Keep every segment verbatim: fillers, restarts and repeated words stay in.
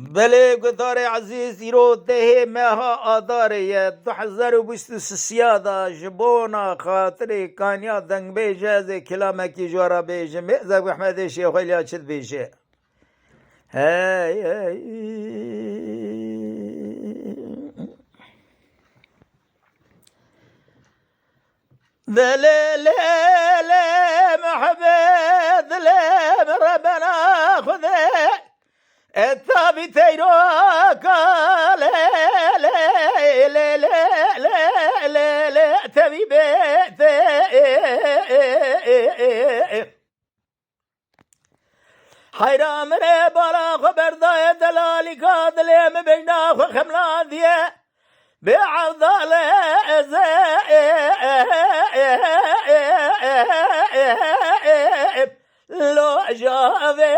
Belê guhdarê ezîz, îro dehê meha Adarê ye, du hezar û bîst û sisiya de ji bona xatirê kaniya dengbêj ez ê kilamekî ji we re bêjim. Ê Zek Mehmedê Şêxweliya çi dibêje? Hey, hey. Dilê lê lê mehbê dilê min rebena Xwedê. E tabî teyroka lê lê lê lê lê lê lê tevî bê tê. Heyra min ê bala xwe berdaye delalîka dilê min beyna xwe xemlandiye. Bê Evdal ez ê lo javê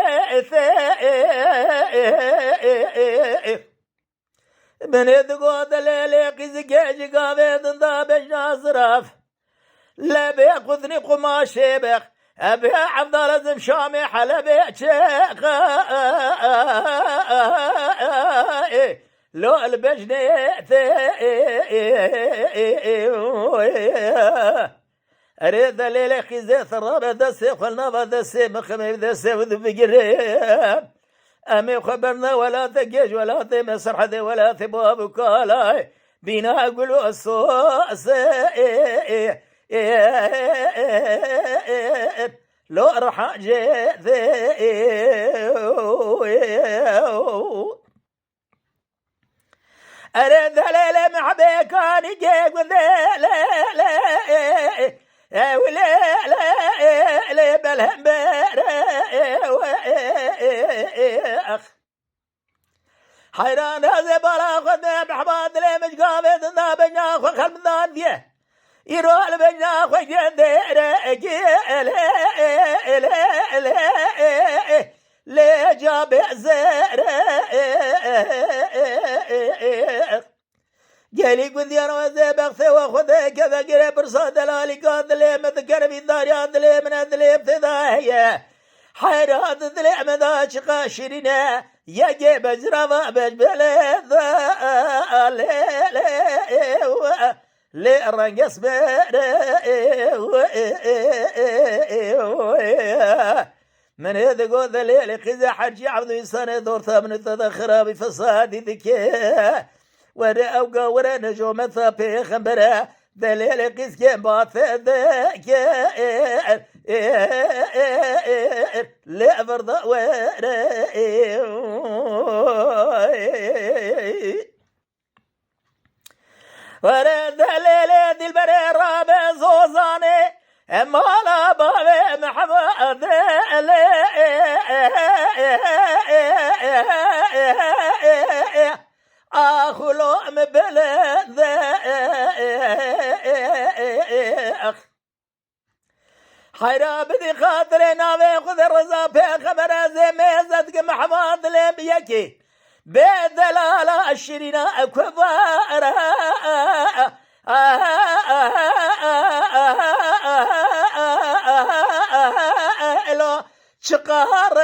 tê. Binê digot lê lê qîzikê ji gavê dinda bejna ziraf. Lebê qutnî qumaşê bex. Ebê Evdal ez im Şamê Helebê çeqa. Lo li bejnê tê. Erê delêlê qîzê, te rabe destê xwe li nava destê min xemê bi destê wî dibigire. Em ê xwe berne welatê gêj, welatê me, serhedê welatê bav û kalayê. Bîna gul û sos ê, ê, ê, ê, ê, ê, lo rihacê dê, ê, ê, ê. Erê delêlê mehbê kanî gê gundê lê lê, ew lê lê, lê belhembere, ex. Heyran ez ê bala xwe de mehba dilê min gavê dinda benya xwe xelmdan diye. Îro li bejna xwe gê dêre gê lê, lê, lê, lê ca bê zêre. Gelî gundiyan wezê bextê we xwe de keve gire pirsa delalîka dilê min dikere vîndariya dilê min e, dilê tê de heye. Heyra di dilê min de çiqa şirîn e. Yekê bejrava bej belê de lê, lê, lê rengê sibêrê. Min ê digot de lê lê qîzê herçî evdû însanê dorta min te de xirabî fesadî dike. Were ewga were nejometa pêxembere. Delêlê qîzkên bate deke lê virda were. Were delêlê dilberê rabe zozanê, e mala bavê Mehmedê lê. Axulo mi belende. Heyra bidî xatirê navê xwe de reza pêxember ez ê mêze dikim Mehmad dilê bi yekê. Bê delala şirîna ku vara. Elo çiqar.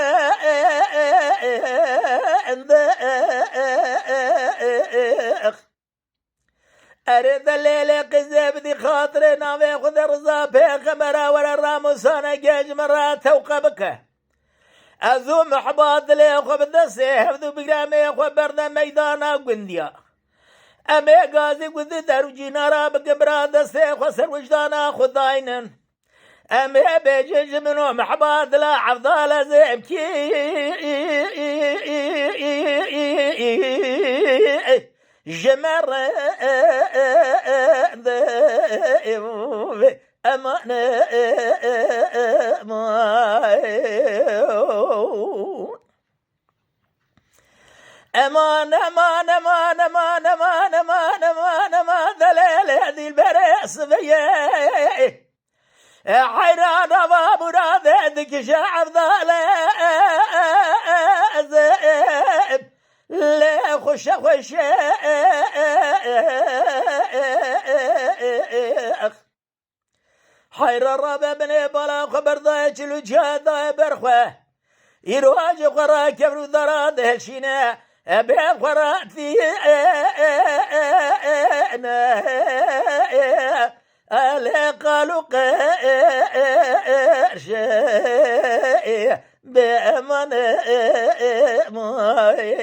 Erê delêlê qîzê bidî xatirê navê xwe de riza pêxembera were ramûsane gêj min re tewqe bike. Ez û mihba dilê xwe bi destê hevdû bigre, em ê xwe berde meydana gundiya. Em ê gazî gundî der û cînara bikin bira destê xwe ser wijdana xwe daynin. Em ê bêjin ji min û mihba dila Evdal ez ê em kî ji me re de eman e. Eman, eman, eman, delêlê dilberê sibê ye. E, heyran ava murade dikişe Evdal ez ê lê xweşe xweşe. Heyra rabe binê bala xwe berdaye çil û çiya daye ber xwe. Îro acê xwe rakevr û dara dihilşîne. Ebe xweratî ne, elê qal û qerşê, bê eman e, mayê.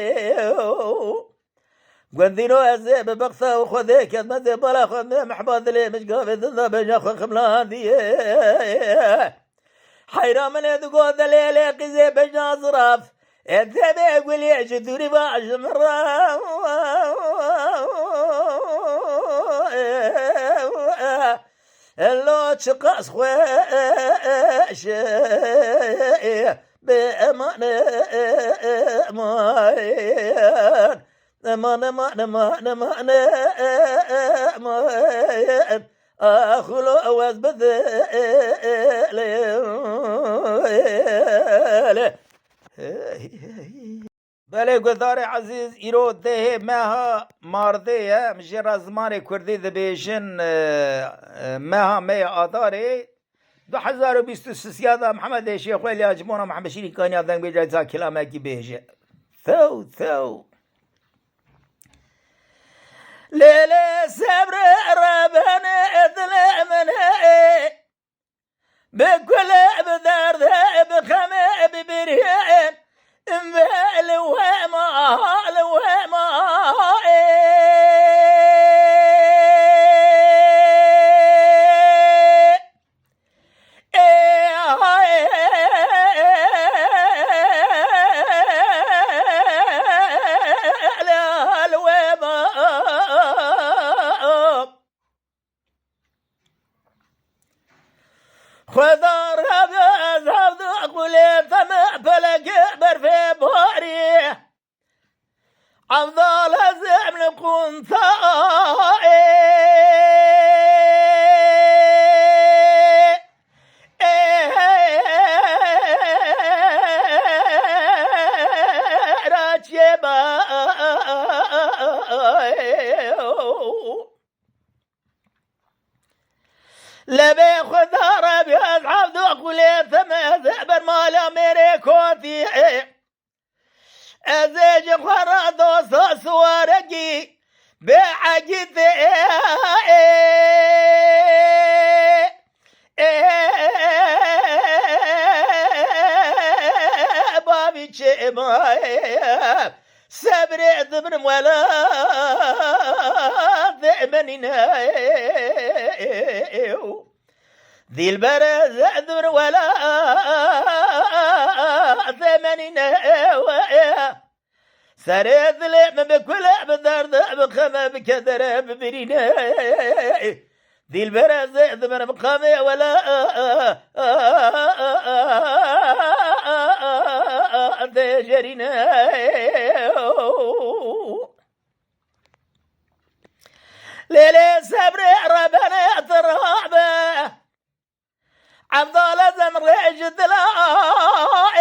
Gundîno ez ê bi bexta û Xwedê ket me zê bala xwe me mehba dilê min ji gavê din de bêjna xwe ximlandiye. Heyra min ê digot de lê lê qîzê bêjna ziraf. Ê tê bê gulê ji dûrî va ji min re. Lo çiqas xweş e, bê eman e, eman. Eman, eman, eman, eman, eman. Ax, lo ew ez bidilê. Belê guhdarê ezîz, îro dehê meha Mardê ye. Em jê re zimanê kurdî dibêjin, e, e, meha me yê Adarê. Du hezar û bîst û sê ya de Mihemed Êşê xwe lê ji bona Mihemed Şîrîn Kaniya dengbêja dîsa kilamekî bêje. Thew, thew. Lê, lê, sebr re bene dilê min e. Bi kul, bi derd, bi xem, bi birîn. Ve li we ma, li we ma, e. Xweda re bi ez hevdu qulê te me pelekê berfê borî. Evdal ez em li qunta e, e, raçê ba. Lebê Xweda re bi ez hevdu qulê te me ber mala mêrê kotî. Ez ê ji xwe re dosa siwarekî bê egîtê. Bavî çêma sebrê dibrim welatê menîne. Dîlber ez dur wela zemenîne. Serê dilê min bi kule, bi derde, bi xeme, bi kedere, bi birîne. Dîlber ez ê dibirim xemê wela tê jerîne. Lê, lê sebrê rebene tirabe. Evdal ez em rê ji dila ê.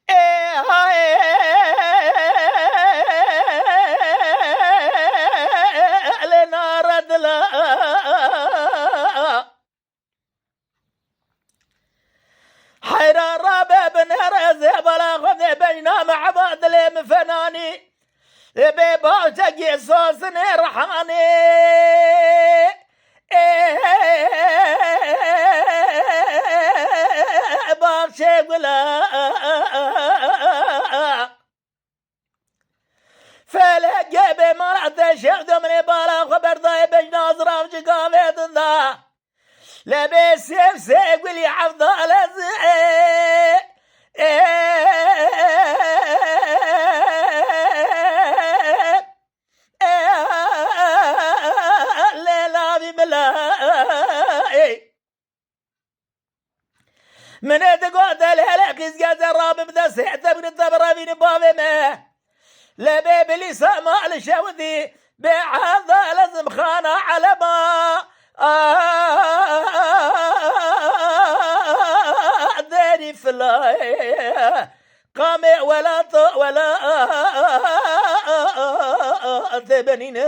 Ê, ha, ê, lê nare dila. Heyra rabe binere zê bala xwe dê beyna meheba dilê min fenanî. Ê bê bawçekî sosinê rihanê. Ê, bawçê gula. Felekê bê mala te şev domrê bala xwe berdayê bejna zirav ji gavê din da. Lebê sêv sê gulî Evdal ez ê, ê, ê, lê lavî bila, ê. Min ê digot, "Lê hele qîzge zerra min bide sê te bigrin te birevînin bavê me." Lebê bilîsa mal şewdî bê Evdal ez im xana elema. Derî filayê qamê welat welat benîne.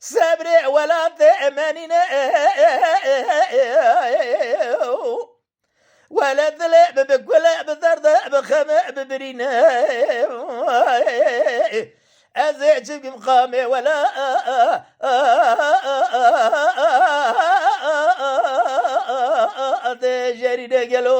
Sebrê welatê emenîne. Wele dilê bi, bi gule, bi derde, bi xeme, bi birîne. Ez ê çi bikim qamê wela. Tê jerîne gelo.